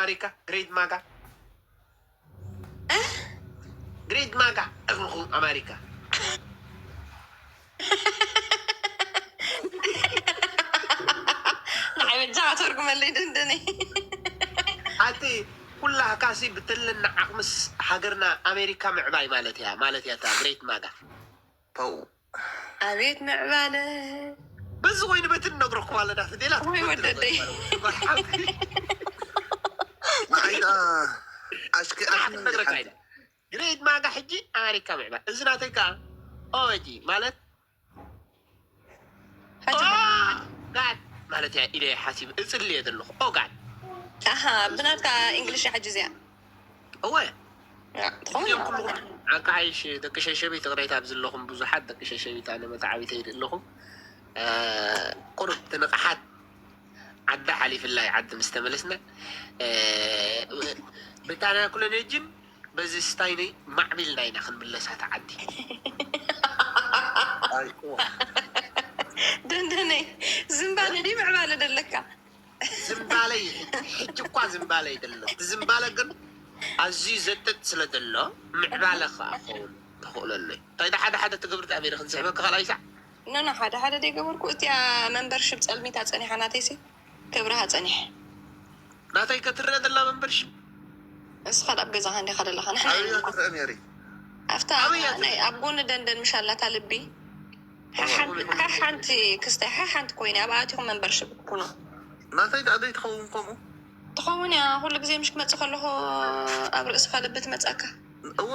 ኣሜሪካ ግሬት ማጋ ግሬት ማጋ እኹ ኣሜሪካ ንዓይ በጃ ኣተርጉመለይ ደንደነይ ኣቲ ኩላህካሲ ብትልና ዓቕምስ ሃገርና ኣሜሪካ ምዕባይ ማለት እያ ማለት እያ እታ ግሬት ማጋ ፓው ኣቤት ምዕባለ በዚ ኮይኑ በቲ ንነግረኩም ኣለና ፍዴላት ወይ ወደደይ ንዓይ ደኣ ኣሽኪ ኣሽኪ ነግረካ ኢና ግሬት ማጋ ሕጂ ኣሜሪካ ምዕባይ እዚ ናተይ ከዓ ኦጂ ማለት ሕጂ ጋድ ማለት እያ ኢለ ሓሲብ እፅሊ እየ ዘለኹ ኦ ጋድ ኣሃ ብናትካ እንግሊሽ ሕጂ እዚኣ እወ ትኸውን እዚኦም ኩሉ ዓካይሽ ደቂ ሸሸቢት ቅሬታ ኣብ ዘለኹም ብዙሓት ደቂ ሸሸቢት ኣነ መተዓቢተ ይድ ኣለኹም ቁሩብ ትንቕሓት ዓዲ ሓሊፍላይ ዓዲ ምስ ተመለስና ብጣና ኮሎኔጅን በዚ ስታይነይ ማዕቢልና ኢና ክንምለሳት ዓዲ ደንደነይ ዝምባለ ድዩ ምዕባለ ደለካ ዝምባለ እዩ ሕጂ እኳ ዝምባለ ይደለ እቲ ዝምባለ ግን ኣዝዩ ዘጥጥ ስለ ዘሎ ምዕባለ ከዓ ክኸውን ተኽእለሉ እዩ እንታይ ሓደ ሓደ ትግብርቲ ኣሜሪክን ዝሕበካ ካልኣይ ሳዕ ኖኖ ሓደ ሓደ ደይገበርኩ እቲኣ መንበርሽብ ፀልሚታ ፀኒሓ ናተይሲ ክብርሃ ፀኒሐ ናተይ ከትረአ ዘላ መንበርሽብ እስኻ ኣብ ገዛኻ እንዲኻ ዘለኻ ንሕና ኣበያ ትረአ ነሪ ኣብታ ኣበይ እያ ናይ ኣብ ጎኒ ደንደን ምሻላታ ልቢ ሓሓንቲ ክስታይ ሓሓንቲ ኮይነ ኣብ ኣቲኹም መንበርሽብ ኩኑ ናተይ ደኣ ዘይትኸውን ከምኡ ትኸውን እያ ኩሉ ግዜ ምሽ ክመፅእ ከለኹ ኣብ ርእስኻ ልቢ ትመፀካ እው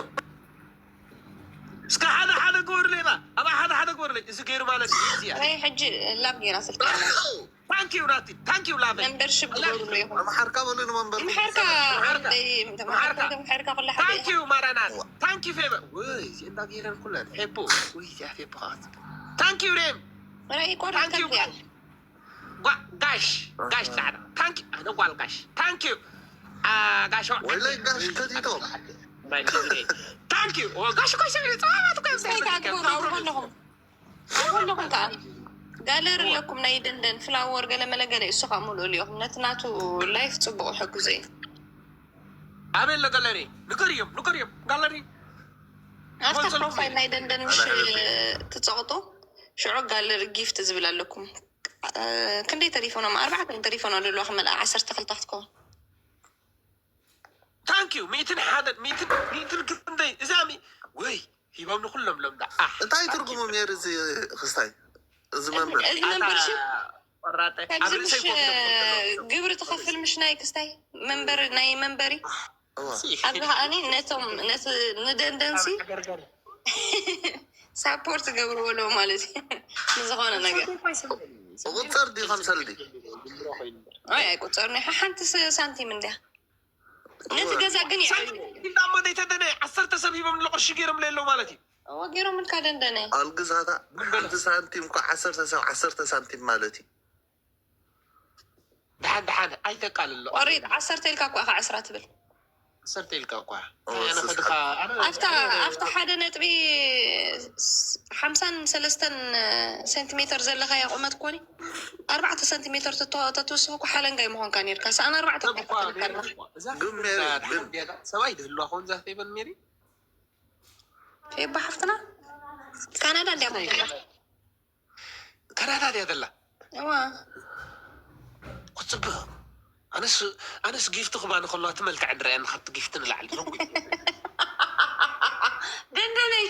እስከ ሓደ ሓደ ግበሩለይ ባ ኣብ ሓደ ሓደ ግበሩለይ እዚ ገይሩ ማለት እዩ እዚኣ ናይ ሕጂ ላብ ገይራ ስልኪ ኣላ ታንኪዩ ናቲ ታንኪዩ ላቨ መንበርሽብ ግበሩሉ ኢኹም ኣምሓርካ በሉ ንመንበር ምሓርካ ምሓርካ። ምሓርካ ኩላ ሓደ ታንኪዩ ማራናት ታንኪዩ ፌቨ ውይ እዚ እንዳ ገይረን ኩለን ፌቦ ውይ እዚኣ ፌቦ ከዓት ታንኪዩ ሬም ራይ ቆረ ታንኪዩ ከዚያ ጓ- ጋሽ ጋሽ ጻዕዳ ታንኪ ኣነ ጓል ጋሽ ታንኪዩ ጋሽ ወላይ ጋሽ ከቲቶ ታንኪዩ ጋሽ ኮይሰ ጻባት እንታይ ታግበሩ ኣብ ጎንኹም ኣብ ጎንኹም ከዓ ጋለሪ ኣለኩም ናይ ደንደን ፍላወር ገለ መለ ገለ እሱ ከዓ ሙሉእ ኢኹም ነቲ ናቱ ላይፍ ፅቡቅ ሕግዙ እዩ ኣበይ ኣሎ ጋለሪ ንገርዮም ንገርዮም ጋለሪ ኣብታ ፕሮፋይል ናይ ደንደን ምሽ ትፀቕጡ ሽዑ ጋለሪ ጊፍት ዝብል ኣለኩም ክንደይ ተሪፎኖም ኣርባዕተ ተሪፎኖ ዘለዋ ክመልኣ ዓሰርተ ክልተ ክትከውን ታንኪዩ ሚእትን ሓደን ሚእትን ሚእትን ክንደይ እዛ ሚ- ወይ ሂቦም ንኩሎም ሎም ዳ ኣሕ እንታይ ትርጉሙ ሜሪ እዚ ክስታይ እዚ መንበር እዚ መንበርሽፕ ቆራጠ ከምዚ ኣብ ምሽ ርእሰይ ኮፍ ኢሎም ግብሪ ትኸፍል ምሽ ናይ ክስታይ መንበሪ ናይ መንበሪ እዋ ኣብዚ ከዓኒ ነቶም ነቲ ንደንደንሲ ሳፖርት ገብርዎ ኣለዉ ማለት እዩ ንዝኾነ ነገር ቁፅር ዲ ከምሰል ዲ ኣይ ኣይቁፀር ናይ ሓንቲ ስ- ሳንቲም እንድያ ነቲ ገዛ ግን ይዓብዩ ኢልዳሞ ዘይተደነ ዓሰርተ ሰብ ሂቦም ንለቆሺ ገይሮም ለየለው ማለት እዩ እወ ገይሮም ኢልካ ደንደነ ኣልግዛታ ሓንቲ ሳንቲም እኳ ዓሰርተ ሰብ ዓሰርተ ሳንቲም ማለት እዩ ደሓን ደሓን ኣይተቃልሎ ቆሪጥ ዓሰርተ ኢልካ እኳ ኢኻ ዕስራ ትብል ዓሰርተ ኢልካ እኳ ኦ፣ ኣነ ስስ- ከድኻ ኣነ ኣብታ ኣብታ ሓደ ነጥቢ ሓምሳን ሰለስተን ሴንቲሜተር ዘለካ ቁመት ኮኒ ኣርባዕተ ሰንቲሜተር ተተ- ተትውስኽ እኮ ሓለንጋይ ምኾንካ ነርካ ሰኣን ኣርባዕተ ሰብ እኳ እኳ ነይሩ እኳ። እዛ ግን ሜሪ፣ ደሓን ግን- ዲያ ሰብኣይ ድህልዋ ከውን እዛ ፌበን ሜሪ ፌባ ሓፍትና ካናዳ እንዲያ ካናዳ ድያ ዘላ እዋ ክፅብቕ ኣነስ ኣነስ ጊፍቲ ክባኒ ከለዋ ትመልክዕ ንርአን ካብቲ ጊፍቲ ንላዕሊ ረጉ ደንደነይ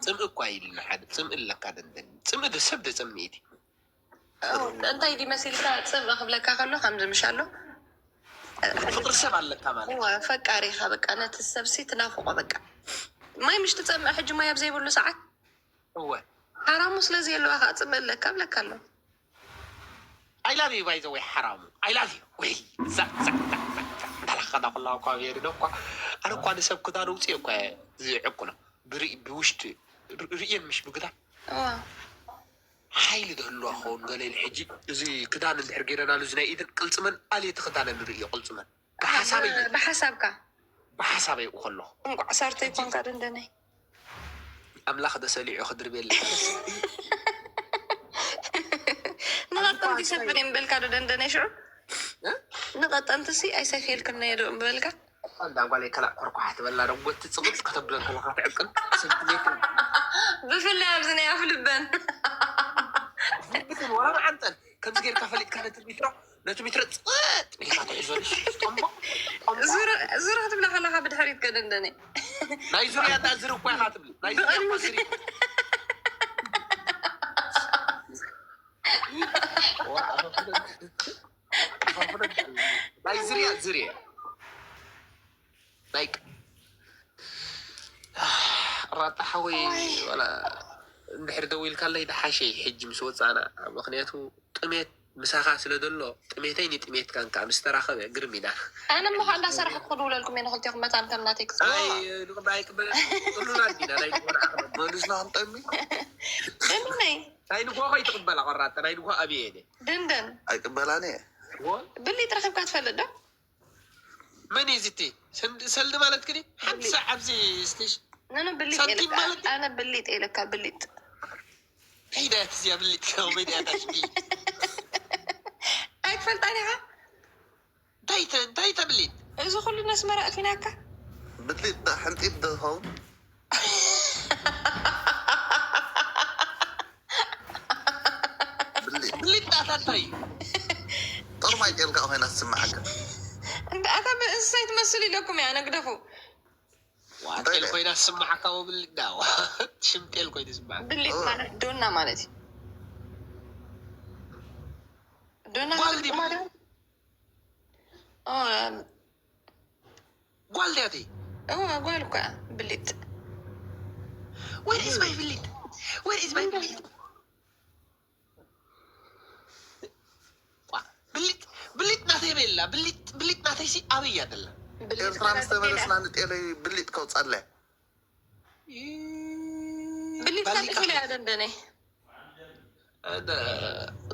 ፅምእ እኳ ኢልና ሓደ ፅምእ ኣለካ ደንደን ፅምእ ዶ ሰብ ደፀምእቲ እንታይ ዲ መሲልካ ፅምእ ክብለካ ከሎ ከምዚ ምሽ ኣሎ ፍቅሪ ሰብ ኣለካ ማለት እዋ ፈቃሪኻ በቃ ነቲ ሰብሲ ትናፍቆ በቃ ማይ ምሽ ትፀምእ ሕጂ ማይ ኣብ ዘይብሉ ሰዓት እወ ሓራሙ ስለዚ የለዋ ከዓ ፅምእ ኣለካ ብለካ ኣሎ I love you by the way ሓራሙ I love you ወይ ዛዛዛዛዛላኸዳ ኩላ እኳ ብሄሪ ዶ እኳ ኣነ እኳ ንሰብ ክዳን ውፅእ እኳ ዝዕቁኖ ብርኢ ብውሽጢ ርእየን ምሽ ብግዳ እዋ ሓይሊ ዝህልዋ ክኸውን ገለ ኢሉ ሕጂ እዚ ክዳን እንድሕር ገይረናሉ እዚ ናይ ኢድን ቅልፅመን ኣልየቲ ክዳነ ንርእዮ ቅልፅመን ብሓሳበይ ብሓሳብካ ብሓሳበይ ይኡ ከለኹ እንቋዕ ሳርተይ ኮንካ ደንደነይ ኣምላኽ ደሰሊዑ ክድርብየለ ዲሰብን እየ ምበልካ ዶ ደንደነ ሽዑ? ንቐጠንቲ ሲ ኣይሰፊየልክን ነየ ዶ ምበልካ? እንዳ ጓለይ ከላእ ኮርኳሕ ትበላ ዶ ጎቲ ጽቕጥ ከተብሎ ከለኻ ትዕቅን ስንትሜትር ብፍላይ ኣብዚ ናይ ኣፍልበን ብትን ወላ መዓንጠን ከምዚ ጌርካ ፈሊጥካ ነቲ ሚትሮ ነቲ ሚትሮ ጽጥ ኢልካ ትሕዞ ዙር ክትብላ ከለካ ብድሕሪት ከደንደነ ናይ ዙርያ ዳ ዝር እኳ ኢካ ትብል ናይ ዙርያ እኳ ዝር ናይ ዝርያ ዝርያ ናይ ራጣ ሓወይ ዋላ እንድሕር ደው ኢልካለይ ደሓሸይ ሕጂ ምስ ወፃና ምክንያቱ ጥሜት ምሳኻ ስለ ዘሎ ጥሜተይ ንጥሜትካን ከዓ ምስ ተራኸበ ግርም ኢና ኣነ እሞ ከዓ እንዳሰራሕኩ ክድውለልኩም እየ ንክልቴኹም መታን ከም ናተይ ክፅዋ ኣይቅበለሉና ዲና ናይ ንጎ ንዓኽበ መሊስና ክንጠሚ ደምነይ ናይ ንጎ ከይትቕበላ ቆራጠ ናይ ንጎ ኣብየ እየ ደንደን ኣይቅበላን እየ ብሊጥ ረኺብካ ትፈልጥ ዶ መን እዩ ዝቲ ሰልዲ ማለት ክዲ ሓንቲ ሳዕ ኣብዚ ስቴሽ ነነ ብሊጥ ሳንቲም የለካ ማለት ኣነ ብሊጥ የለካ ብሊጥ ሒዳት እዚኣ ብሊጥ ከመይ ድያ ታሽቢ ኣይትፈልጣን ኢኻ እንታይ ተ- እንታይ ተብሊጥ እዚ ኩሉ ነስመራ ኣቲናካ ብሊጥ ዳ ሕንጢጥ ዶ ይኸውን ብሊጥ ብሊጥ ዳታ እንታይ እዩ ጦር ማይ ጤልካ ኮይና ትስምዓካ እንተ ኣታ ብእንስሳይ ትመስል ኢለኩም እያ ነግደፉ ዋጤል ኮይና ትስምዓካ ወብሊጥ ዳ ሽምጤል ኮይኑ ትስምዓካ ብሊጥ ማለት ዶና ማለት እዩ ዶና ጓል ድዩ? ማለት ኦ፣ ጓል ድያ እተይ እዋ ጓል እኳ ብሊጥ Where is my ብሊጥ Where is my ብሊጥ ዋ፣ ብሊጥ ብሊጥ ናተይ በላ ብሊጥ ብሊጥ ናተይ ሲ ኣበይ እያ ደላ ብሊጥ ኤርትራ ምስ ተመለስና ንጤለይ ብሊጥ ከውፃለ ብሊጥ ባሊቃ። ካሊፉላ እያ ደንደነይ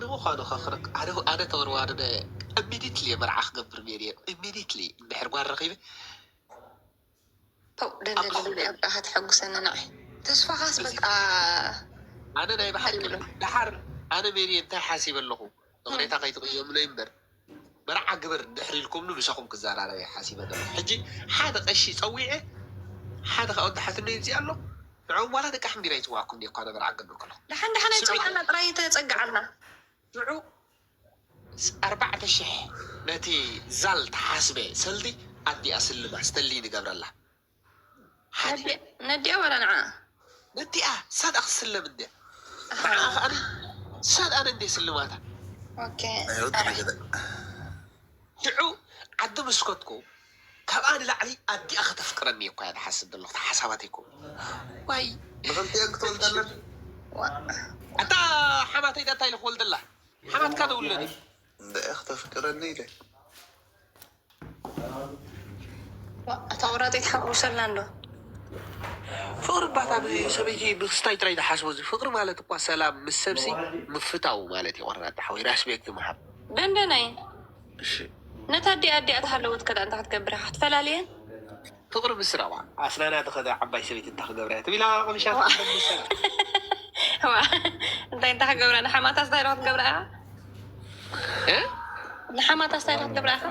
ንምዃኑ ከኽርክ ኣነ ተወርዋርደ ኢሚዲትሊ መርዓ ክገብር ነይሩ እየ ኢሚዲትሊ እንድሕር ጓል ረኺበ ተው ደንደነ ብሊጥ ኣብቃ ከተሐጉሰኒ ንዓይ ተስፋኻስ በቃ ኣነ ናይ ብሓቂ ደሓር ኣነ ሜሪ እንታይ ሓሲበ ኣለኹ እቕሬታ ከይትቕየሙለይ እምበር መርዓ ግብር ድሕሪ ኢልኩምኒ ምሳኹም ክዘራረብ እየ ሓሲበ ዘለኹ ሕጂ ሓደ ቀሺ ፀዊዐ ሓደ ካብኡ ተሓትኖ ይምፅእ ኣሎ ንዕኡ ዋላ ደቂ ሕንቢራ ይፅዋዕኩም እኳ ነበረ ዓገዱ ከለኹ ደሓን ደሓን ኣይፀውዓና ጥራይ ተፀግዓልና ሽዑ ኣርባዕተ ሽሕ ነቲ ዛል ተሓስበ ሰልዲ ኣዲኣ ስልማ ስተሊ ንገብረላ ሓደ ነዲኣ ወላ ንዓ ነቲኣ ሳዳ ክስለም እንደ ንዓ ከኣኒ ሳድ ኣነ እንደ ስልማታ ኦኬ ኣይወጣ ነገር ሽዑ ዓዲ ምስከትኩ ካብኣ ንላዕሊ ኣዲኣ ከተፍቅረኒ እኳ እያ ትሓስብ ዘለኹ ሓሳባት ይኮ ዋይ ብክልቲኤን ክትወልደለን ኣታ ሓማተይ ዳታ ኢለ ክወልደላ ሓማትካ ደውለኒ እንደ እያ ክተፍቅረኒ ኢለ እታ ወራጢት ሓቁ ሰላ እንዶ ፍቅሪ ባታ ሰበይቲ ብክስታይ ጥራይ ዝሓስቦ እዚ ፍቅሪ ማለት እኳ ሰላም ምስ ሰብሲ ምፍታው ማለት እዩ ቆራጣ ሓወይ ራስቤክት ምሃብ ደንደናይ እሺ ነታ ኣዲኣ ኣዲኣ ተሃለወት ከዳ እንታይ ክትገብር ኢኻ ክትፈላልየን ፍቅሪ ምስራዋ ኣስናና ተኸደ ዓባይ ሰበይቲ እንታይ ክገብራ እያ ትቢላ ቀሚሻ ዋ እንታይ እንታይ ክገብራ ንሓማታ ስታይል ክትገብራ ኢኻ ንሓማታ ስታይል ክትገብራ ኢኻ